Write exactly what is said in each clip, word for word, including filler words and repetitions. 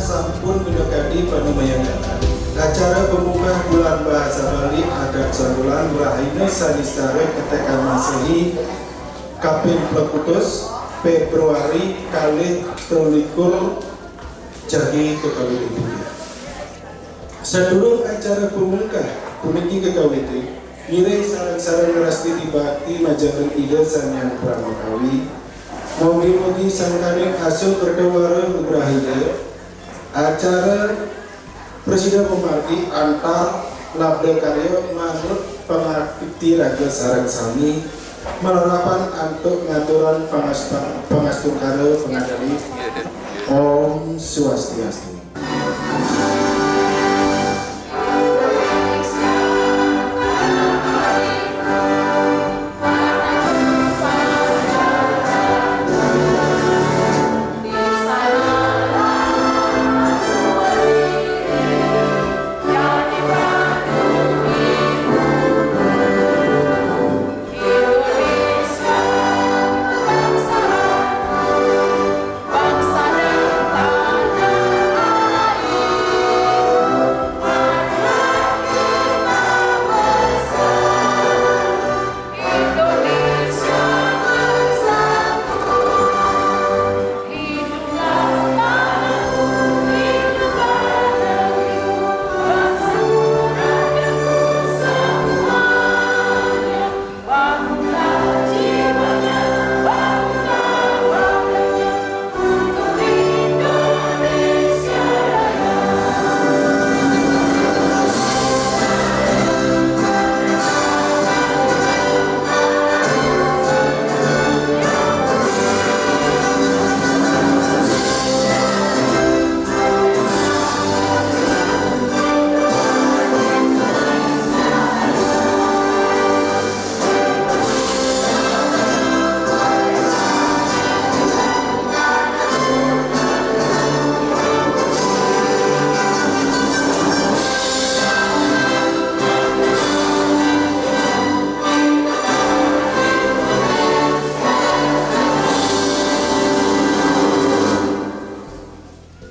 Sampun minakadi panumayan. Acara pembuka Bulan Bahasa Bali Adat Sabulan Rahina Saniscara Ketekan Masehi kaping plekutus Februari kalih telu likur jagi kekawitin. Sadurung acara pembuka puniki kekawitin, ngiring sareng-sareng ngrastiti bakti majeng Ida Sang Hyang Pramakawi. Mugi-mugi sangkaning asung kerta wara nugraha Ida, acara prasida pamargi antar labda karya manut pangakti raga sareng sami, malarapan antuk ngaturan pangas-, pangastungkara panganjali. Om Swastiastu.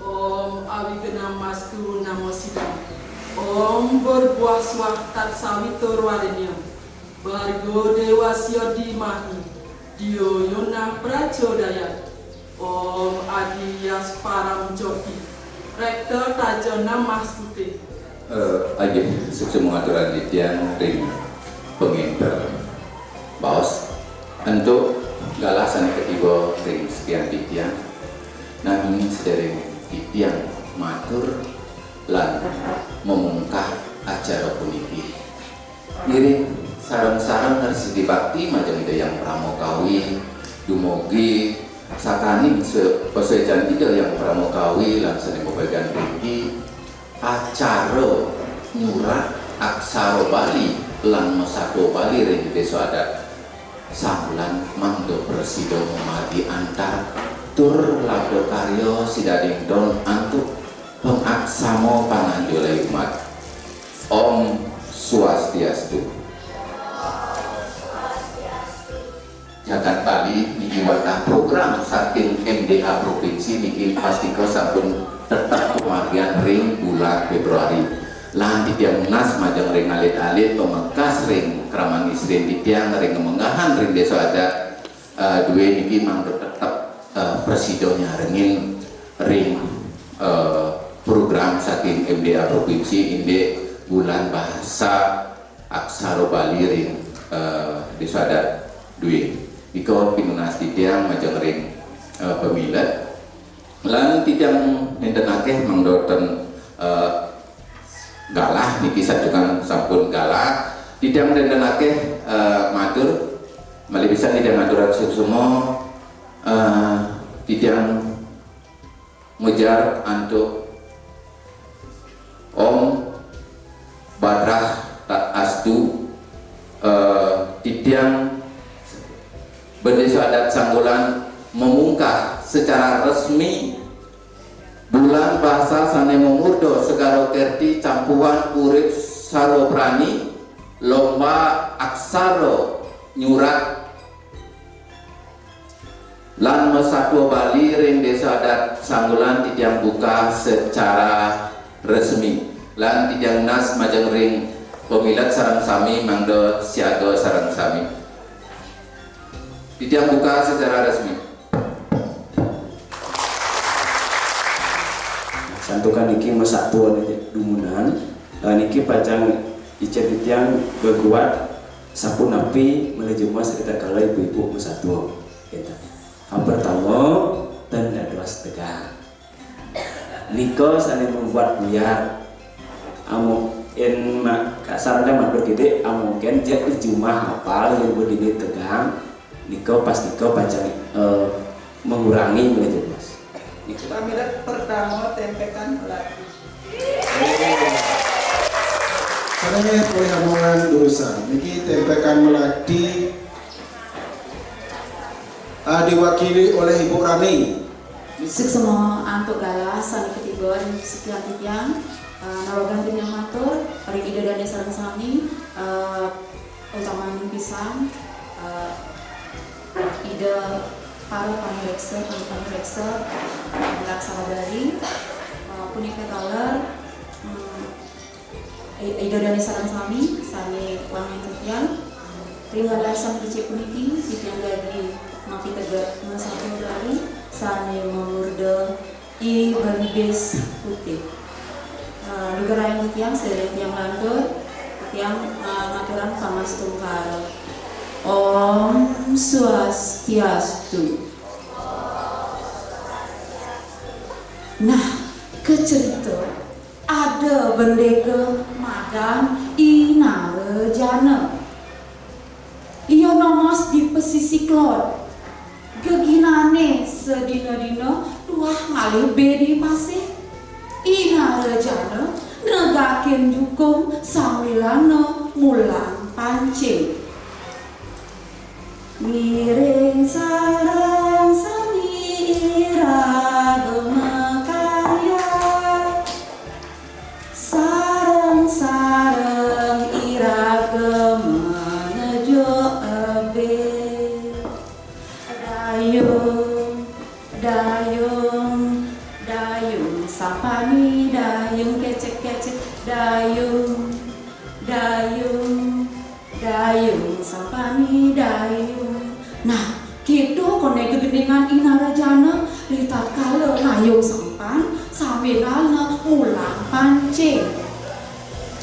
Om Awignamastu Namo Sidham. Om Bhurbuah Swah Tat Savitur Varenyam. Bhargo Devasya Dhimahi Dhiyo Yonah Prachodayat. Om Adi Yas Param Jyoti. Rekta Taja Namah Stuti. Eh, inggih, suksma ngaturan titiang ring pangenter baos. Antuk galah sane katiba ring sikian titiang. Nanging sedereng titiang matur lan mamungkah acara puniki, ngiring sareng-sareng ngresiki bakti majeng Ida Hyang Parama Kawi, dumugi sakaning sa-, pasuecan Ida Hyang Parama Kawi lan sane mapaegan puniki, acara nyurat aksara Bali lan masatua Bali ring Desa Adat Sabulan mangda prasida mamargi antar tur labda karya sidading don antuk pangaksama panganjali umat. Om Swastiastu. Jagat Bali niki wantah program saking M D A provinsi niki pastika sampun tetep pamargian ring bulan Februari. Lan titiang nunas majeng ring alit-alit pamekas ring kraman istri titiang ring ngemenggahan ring desa adat, eh, due niki mangda tetep, eh, prasida nyarengin ring, eh, program saking M D A provinsi indik bulan bahasa aksara Bali ring, eh, desa adat due. Nika pinunas titiang majeng ring, eh, pamilet. Lan titiang nenten akeh mangda ten, eh, galah niki santukan sampun galah. Titiang nenten akeh, eh, matur. Malih pisan titiang aturang suksma, eh, titiang mujar antuk Om Badrah Tat Astu, eh, titiang Bendesa Adat Sanggulan memungkah secara resmi bulan bahasa sane mamurda Segara Kerti Campuhan Urip Sarwa Prani, lomba aksara nyurat Lan masatua Bali ring Désa Adat Sanggulan titiang buka secara resmi. Lan titiang nunas majeng ring pamilet sareng sami mangda siaga sareng sami. Titiang buka secara resmi. Santukan niki masatua niki dumunan, eh, niki pacang icén titiang geguat sapunapi malih jemas ritatkala ibu-ibu masatua. Kénten. Kang pertama, ten dados tegang. Nika sané membuat buyar. Amun in ma-, kasarnya matur gedé, amun kén jak di jumah apal yang berdiri tegang, nika pastika pacang, eh, mengurangi malih jemas. Nika. Pamilet pertama, tempekan melati. Sané polih amongan durusang. Niki tempekan melati, ah, diwakili oleh Ibu Rani. Suksma antuk galah sané katiba ring sikian titiang, eh, narogan titiang matur ring Ida dané sareng sami, eh, utamaning pisan, eh, Ida para pamiréksa, para pamiréksa, eh, Laksana Bali, eh, punika taler, mm, I-, Ida dané sareng sami sané wangiang titiang. Ring galah sané becik puniki, titiang jagi mapiteget masatua Bali sané mamurda I Belibis Putih. Eh, lugrayang titiang, sadurung titiang nglantur, titiang, eh, ngaturang pangastungkara. Om Swastiastu. Nah, kacerita ada bendéga madan I Narajana. Ia nongos di pesisi kelod. Geginané sadina-dina tuah ngalih bé di pasih. I Narajana negakin jukung sambilanga mulang pancing. Ngiring sareng sami iraga makarya. Sareng-sareng iraga manejuk ebing. Dayung, dayung, dayung sampani, dayung kecek-kecek, dayung, dayung. Dayung sampani dayung. Nah, kéto koné gegendingan I Narajana ritatkala ngayung sampan sambilanga mulang pancing.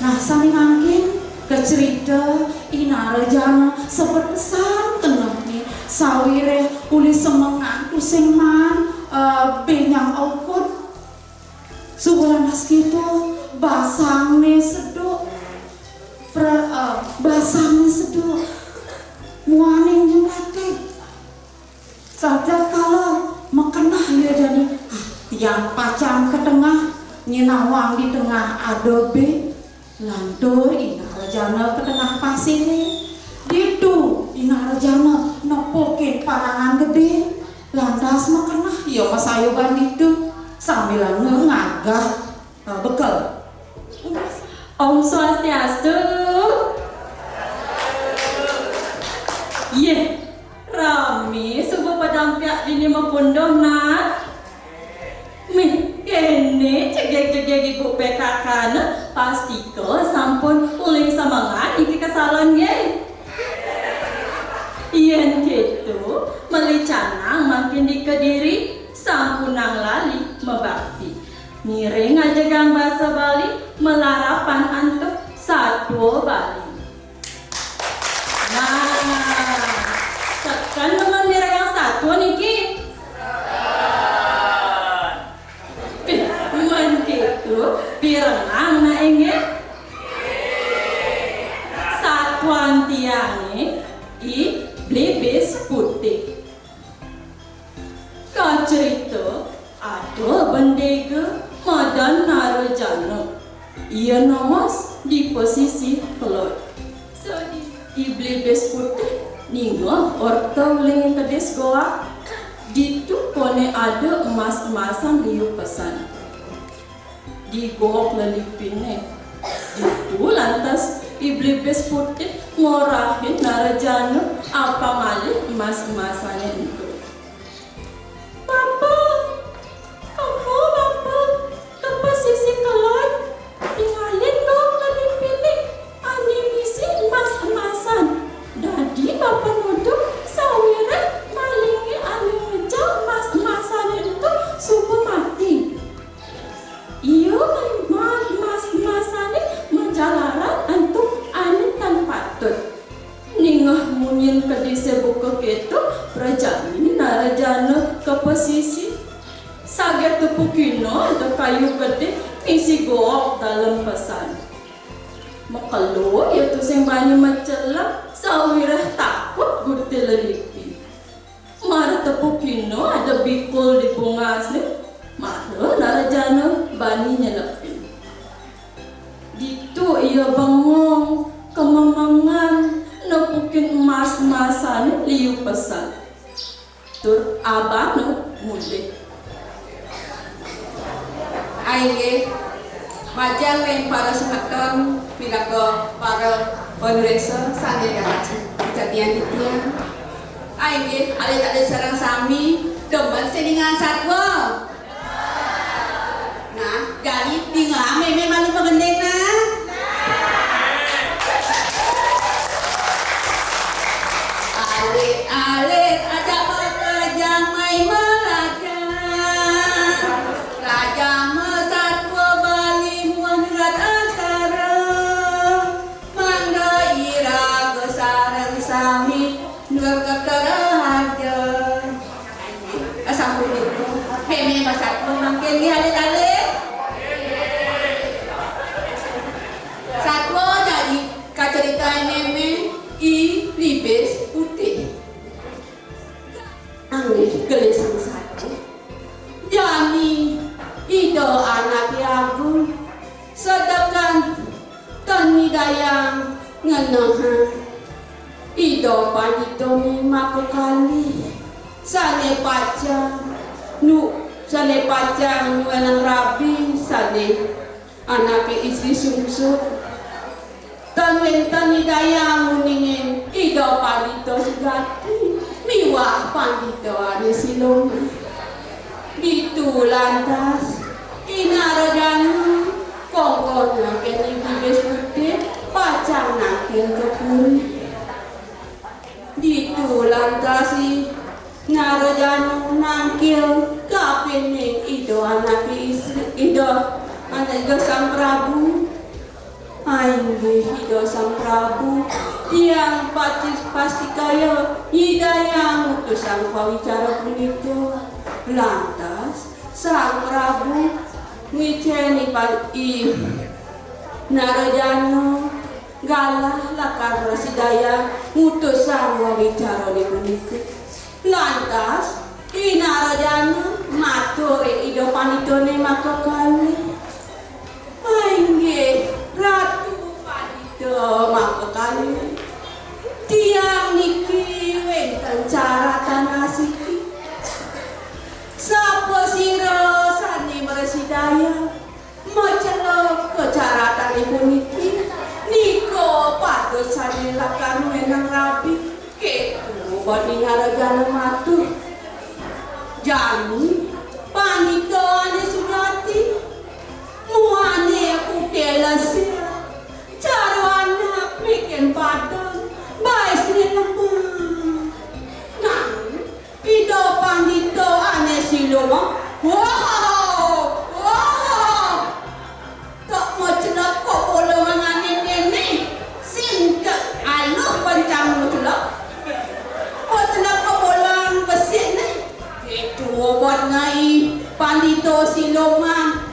Nah, sami mangkin kacerita I Narajana sebet pesan kenehné sawiréh uli semengan tusing maan, eh, bénjang aukud. Suba lantas kéto, basangné seduk. Pra-, eh, basangné seduk. Muaning jumlaté. Saja kala makeneh ia jani, ah, tiang pacang ka tengah, nyén nawang di tengah ada bé. Lantur I Narajana ka tengah pasiré. Ditu I Narajana nepukin parangan gedé. Lantas makeneh ia masayuban ditu sambilanga ngagah, eh, bekel. Om Swastiastu. Yéh, ramé suba padampék dini mapunduh, nah. Mih, kéné jegég-jegég ibu P K K-né, pastika sampun uling semengan niki ka salon, nggih. Yén kéto, malih canang mangkin di Kediri, sampunang lali mabakti. Ngiring ngajegang basa Bali, malarapan antuk satua Bali. Nah, seken demen mirengang satua niki? Pih, men kéto, pirengang nah, inggih. Satuan tiangé I Blibis Putih. Kacerita, ada bendéga madan Narajana. Ia nongos di pasisi kelod. Sadina I Blibis Putih ningeh orta uling kedis goak. Ditu koné ada emas-emasan liu pesan. Di goak lelipiné. Ditu lantas I Blibis Putih ngorahin Narajana apang alih emas-emasané ento. Munyin kedisé buka kéto, prajani Narajana ka pasisi. Saget tepukina ada kayu gedé misi gook dalem pesan. Makelo ia tusing bani macelep, sawiréh takut gutil lelipi. Mara tepukina ada bikul di bungasné, mara Narajana bani nyelepin. Ditu ia bengong, kemengengan, nepukin emas-emasané liu pesan. Tur abana mulih. Inggih, majeng ring para semeton, pinaka para panuréksa sané dahat jatian titiang. Inggih, alit-alit sareng sami, demen siningan satua. Nah, jani dingehang mémé malu magending, nah. Alit-alit ajak makejang mai marajan. Rajan masatua Bali muah nyerat aksara. Mangda iraga sareng sami nurka rahaja. Asampun ditu, mémé masatua mangkin nggih alit-alit. Satua jani kacaritaang mémé I Libis Putih. Inggih, gelisang satua. Jani Ida Anaké Agung sedekan tan nyidayang ngenehang Ida Panditané makakalih sané pacang nu-, sané pacang nyuénang rabi sané anaké istri sungsut. Tan wénten nyidayang nguningin Ida Pandita sujati miwah pandita ané siloma. Ditu lantas I Narajana kongkon nangkil I Libis Putih pacang nangkil ka puri. Ditu lantas I Narajana nangkil kapining Ida Anaké Istri, Ida Anaké Ida Sang Prabu. Inggih Ida Sang Prabu, tiang pati-, pastikaya nyidayang ngutusang pawicara punika. Lantas Sang Prabu ngicén I Pa-, I Narajana galah lakar mrasidayang ngutusang wawicarané punika. Lantas I Narajana matur ring Ida Panditané makakalih. Inggih, Ratu Pandita makakalih. Tiang niki wénten caratan asiki. Sapasira sané mrasidayang macelep ka caratané puniki, nika patut sané lakar nyuénang rabi, kéto bani Narajana matur. Jani, pandita ané sujati, muané putih lesir, cara anak mekén padang, baisné lemah. Nanging Ida Pandita ané siloma, wah, wah, tok macelep ka bolongan ané néné, sing tek aluh pencang macelep. Macelep ka bolongan besikné, kéto botné I Pandita siloma.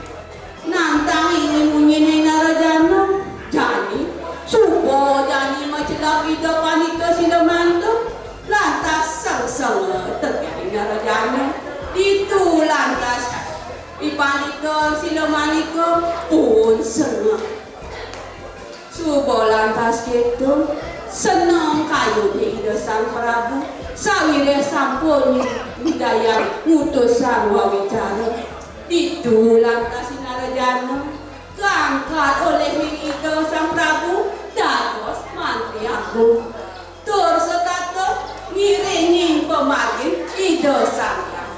Nantang inggih munyiné Narajana. Jani, suba jani macelep Ida Pandita silomanta. Lantas sengsenga teka I Narajana. Ditu lantas I Pandita silomanta pun sengek. Suba lantas kéto, seneng kayuné Ida Sang Prabu, sawiréh sampun nyidayang ngutusang wawicara. Ditu lantas I Narajana kaangkat olih Ida Sang Prabu dados Mantri Agung. Tur setata ngiring pamargin Ida Sang Hyang.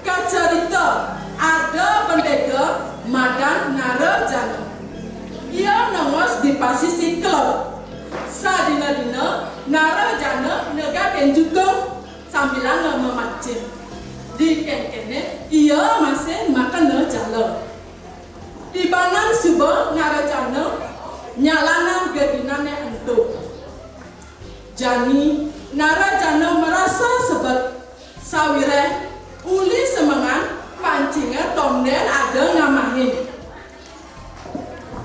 Kacarita ada pendéga madan Narajana. Ia nongos di pasisi kelod. Sadina-dina Narajana negakin jukung sambilanga mamancing. Di kénkéné ia masih makena jala. Ibanan suba Narajana nyalanang geginané ento. Jani, narajana marasa sebet, sawiréh uli semengan, pancingé tondén ada ngamahin.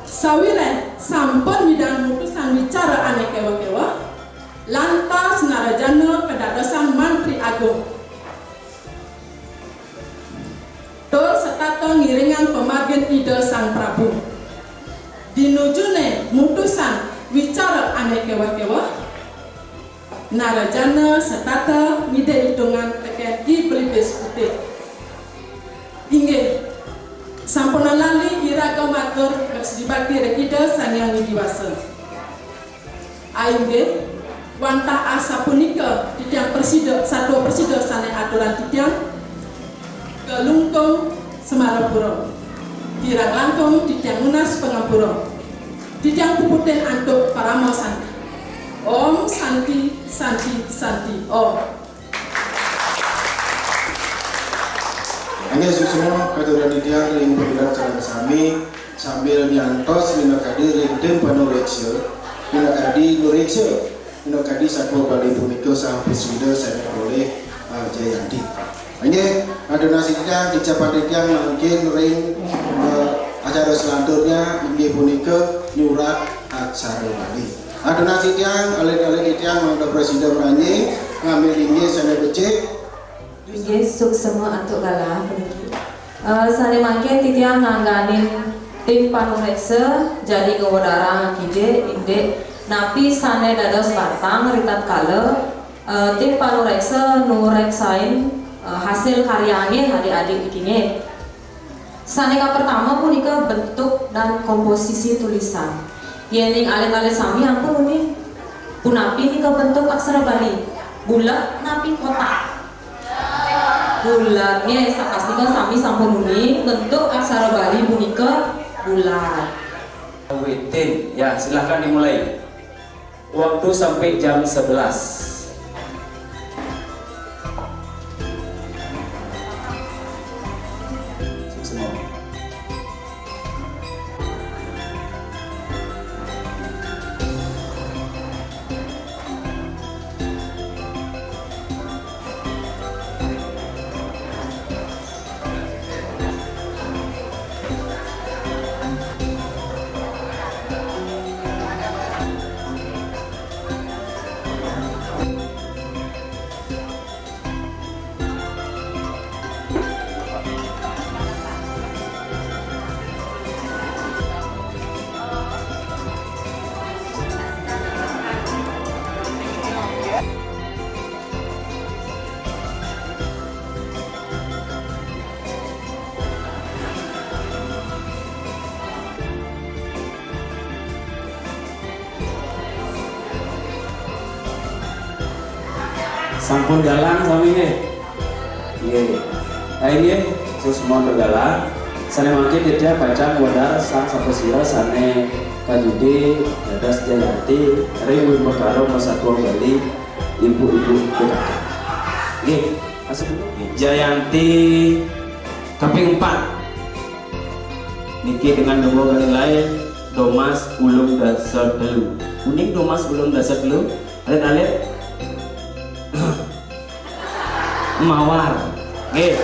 Sawiréh sampun midang mutusan wicara ané kéweh-kéweh, lantas narajana kadadosan Mantri Agung. Tur setata ngiringang pamargin Ida Sang Prabu. Dinujuné mutusan wicara ané kéweh-kéweh, narajana setata ngidih itungan tekén I Belibis Putih. Inggih, sampunang lali iraga matur sida bakti ring Ida Sang Hyang Widhi Wasa. Inggih, wantah asapunika titiang prasida, satua prasida sané aturang titiang, kalungkung Semarapura. Kirang langkung titiang nunas pangampura. Titiang puputin antuk parama santi. Om Santi, Santi, Santi, Om. Inggih suksma katuran titiang ring pamiarsa sareng sami, sambil nyantos minakadi ring tim panuréksa, minakadi nuréksa, minakadi satua Bali punika saha prasida sané polih, eh, Jayanti. Inggih, atur nunas titiang, kicap titiang mangkin ring, eh, acara selanturnya inggih punika nyurat aksara Bali. Atur nunas titiang, alit-alit titiang mangda prasida maranjing, ngambil inggih sané becik. Inggih, suksma antuk galah puniki. Eh, sané mangkin titiang ngangganin tim panuréksa jagi ngwedarang kidik indik napi sané dados batang ritatkala, eh, tim panuréksa nuréksain, eh, hasil karyané adik-adik niki nggih. Sané kapertama punika bentuk dan komposisi tulisan. Yéning alit-alit sami ampun uning, punapi nika bentuk aksara Bali? Bulat napi kotak? Bulat nggih, sapastika sami sampun uning bentuk aksara Bali punika bulat. Witin, ya, silahkan dimulai. Waktu sampai jam sebelas. Semua. Sampun galang sami nggih? Nggih. Nah, inggih, suksma galah. Sané mangkin titiang pacang ngwedar sang sapasira sané kajudi dados Jayanti ring Wimbakara Masatua Bali, ibu-ibu B K K. Nggih, asik dulu. Jayanti kaping empat. Niki dengan gembok nilai domas ulung dasa telu. Uning domas ulung dasa telu, alit-alit. Mawar. Nggih.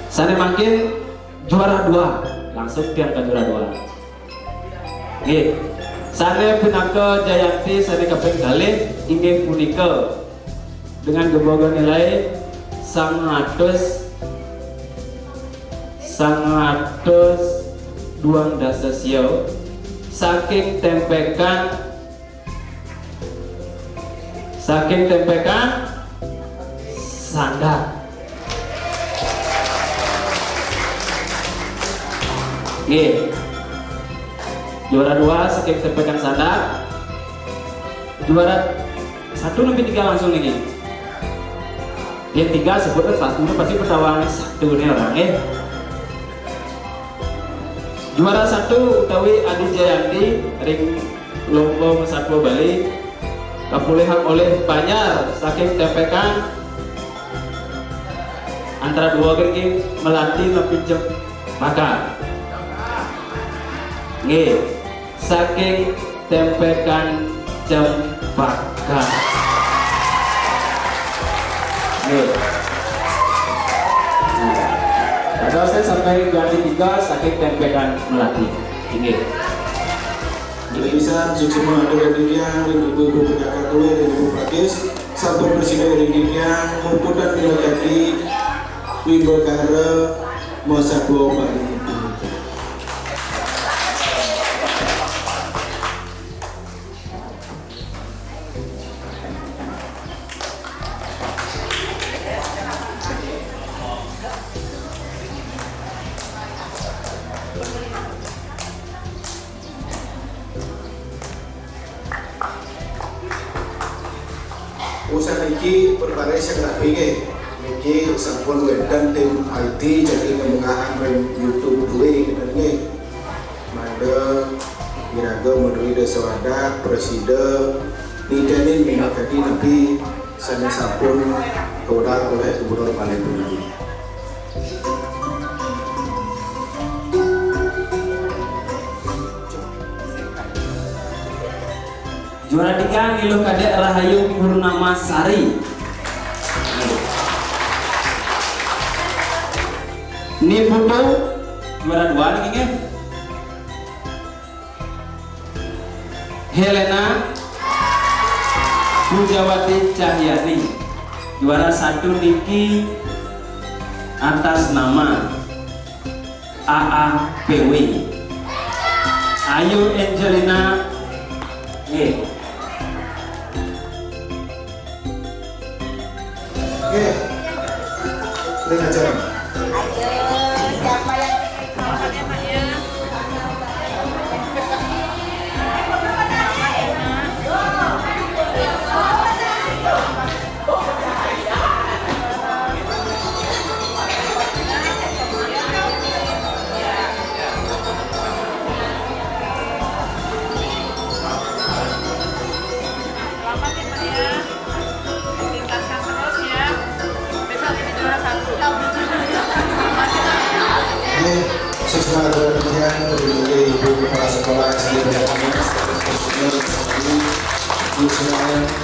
Sané mangkin juara dua. Langsung tiang ke juara dua. Nggih. Sané pinaka Jayanti sané kaping kalih inggih punika dengan gembok nilai sangatus, sangatus duang dasa siu saking tempekan, saking tempekan Sandar. Nggih. Juara dua saking tempekan Sandar. Juara satu napi tiga langsung niki? Yang tiga sebutkan satu, pasti pertawaan satu nih orang, eh. Juara satu utawi Adi Jayanti ring lomba Masatua Bali kapulihang olih Banjar saking tempekan antara dua geng melati napi jempaka. Nggih, saking Tempekan Cempaka. Nggih. Nah, dados sampai ganti tiga saking Tempekan Melati. Nggih. Inggih pisan, suksma matur ring titiang, ring ibu-ibu P K K tuwin, ring ibu Pakis, sampun prasida ring titiang, muputan mila dadi wimbakara masa tua bali. Usan niki perkara sing rapi nggih. Niki sampun wénten tim I T jadi ngemungkahan ring YouTube duwe ngeten nggih. Mangda iraga menawi desa adat, prasida nitenin minakadi napi sané sampun kawedar oleh Gubernur Bali puniki. Juara tiga, Ni Luh Kadék Rahayu Purnama Sari. Ni Putu, juara dua niki nggih. Helena Pujawati Cahyani. Juara satu niki atas nama A A P W. Ayu Angelina. Nggih. Nggih. Ring aja. Ayo, siapa yang Selamat ya, Pak, ya. Ini siswa dari Ibu Kepala Sekolah S D P Ibu semuanya.